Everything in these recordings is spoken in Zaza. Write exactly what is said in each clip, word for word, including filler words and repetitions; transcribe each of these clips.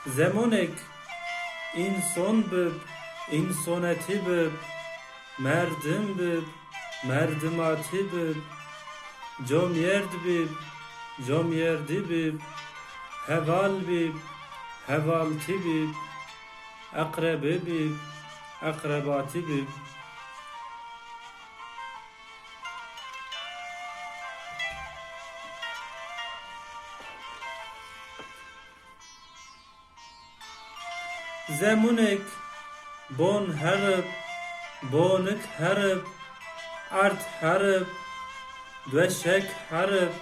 Zemonek înson bib, însonetî bib, merdim bib, merdimatî bib, comêrd bib, comêrdî bib, heval bib, hevaltî bib, eqrebe bib, eqrebatî bib. Zemunek bon herib, bonik herib, erd herib, dueşek herib,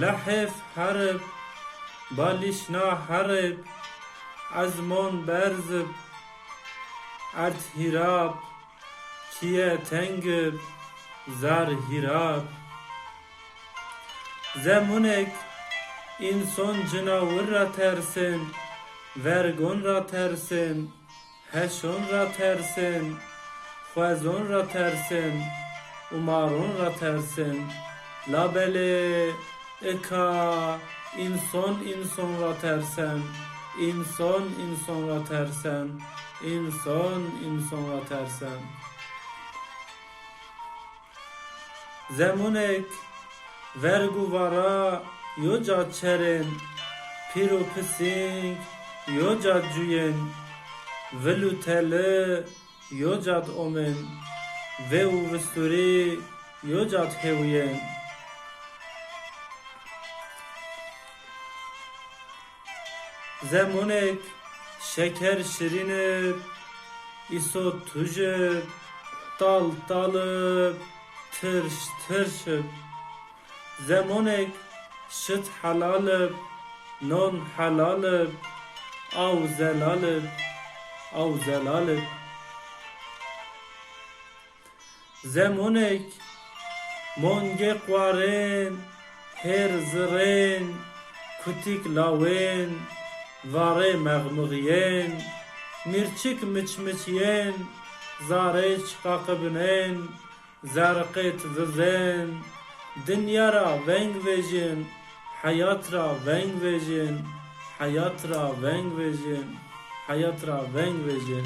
lehif herib, balîşna herib, ezmon berzib, erd hîrab, kîye tengib, zar hîrab. Zemunek înson cinawir ra tersên, vergon ra tersên, heşon ra tersên, xwezon ra tersên, umaron ra tersên. Labelê ika înson înson ra tersen, înson înson ra tersen, înson înson ra tersen. Zemunek verg û vara yo ca çerên, pîr û pisîng yo ca cuyên, vil û teli yo ca d omên, vê û visturî yo ca d hewiyên. Zemonek şeker şirîn ib, îsot tuj ib, tal tal ib, tirş tirş ib. Zemonek şit helal ib, non helal ib, aw zelal ib, aw zelal ib. Zemonek mongê quarên, hêr zirên, kutîk lawên, varê mexmixiyên, mîrçik miçmiçiyên, zarê çiqaqibinên, zerqêt vizên, dinya ra veng vejin, heyat ra veng vejin, heyat ra veng vejin, heyat ra veng vejin.